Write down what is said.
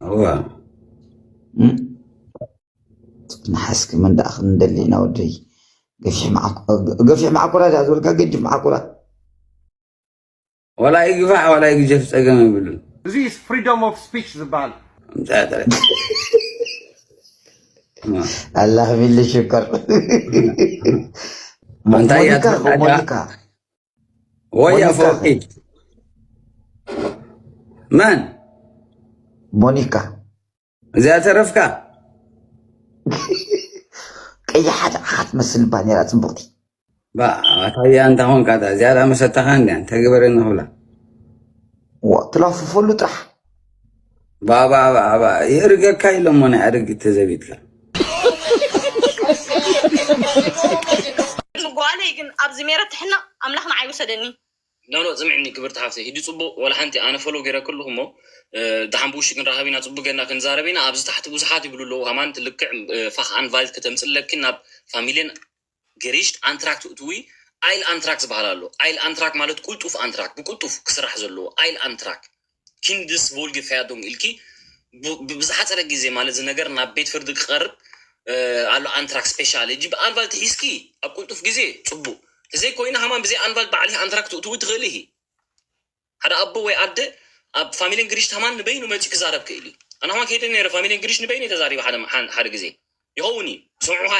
እዋ እም? ንሓስኪ መን ደኣ ክንደሊ ኢና ወደይ? ገፊሕ መዓኮ- ገፊሕ መዓኮራ ድኣ ዝበልካ ገዲፍ መዓኮራ። ዋላ ይግፋሕ ዋላ ይግጀፍ ጸገም የብሉን። እዚ is freedom of speech ዝበሃል። ምጻእ ጥራይ። ኣላህ ቢል ሽከር። ኣንታ እያ ሞኒካ ትበልዓ? ሞኒካ ወይ ሞኒካ። ኣፈወርቂ መን ሞኒካ እዚኣ ተረፍካ? ቀያሓት ዓኻ ትመስል ባኔራ ጽቡቕቲ። ባ ኣታያ እንታ ኾንካ እታ ዝያዳ መሰተኻ እንድያ እንታይ ገበረኒ ክብላ? ዋ ትላፍፈሉ ጥራሕ። ባባ ባባ የእርገካ ኢሎሞ ናይ ኣረጊት ተዘቢጥካ። ጓለይ ግን ኣብዚ ሜረት ትሕነቕ ኣምላኽ ንዓይ ውሰደኒ። ኖ ኖ ስምዕኒ ክብርቲ ሓፍተይ፣ ሂዲ ጽቡቕ። ወላ ሓንቲ ኣነ ፎሎ ገይረ ከለኹ እሞ፣ እ፣ ደሓን ብውሽጢ ክንራኸብ ኢና፣ ጽቡቕ ጌርና ክንዛረብ ኢና። ኣብዚ ታሕቲ ብዙሓት ይብሉ ኣለዉ፣ ሃማን ትልክዕ፣ እ፣ ፋኽ ኣንቫልት ከተምጽለኪ ናብ ፋሚልየን ገሪሽት ኣንትራክ ትእትዊ። ኣይል ኣንትራክ ዝበሃል ኣሎ። ኣይል ኣንትራክ ማለት ቁልጡፍ ኣንትራክ፣ ብቁልጡፍ ክስራሕ ዘለዎ ኣይል ኣንትራክ። ኪንድስ ቮልግ ፈያዶም ኢልኪ ብ- ብ- ብዝሓፀረ ግዜ ማለት እዚ ነገር ናብ ቤት ፍርዲ ክቐርብ፣ እ፣ ኣሎ ኣንትራክ ስፔሻል። እጂ ብኣንቫልት ሒዝኪ ኣብ ቁልጡፍ ግዜ ጽቡቕ። ተዘይኮይኑ ሃማን ብዘይ ኣንቫልት ባዕልኪ ኣንትራክ ትእትዊ ትኽእሊ ኢኺ። ሓደ ኣቦ ወይ ኣደ ኣብ ፋሚሊን ግሪሽ ሃማን ንበይኑ መፂኡ ክዛረብ ክእል እዩ። ኣነ ሃማን ከይደ ነይረ ፋሚሊን ግሪሽ ንበይኑ ተዛሪበ ሓደ ሓደ ግዜ ይኸውን እዩ። ስምዑ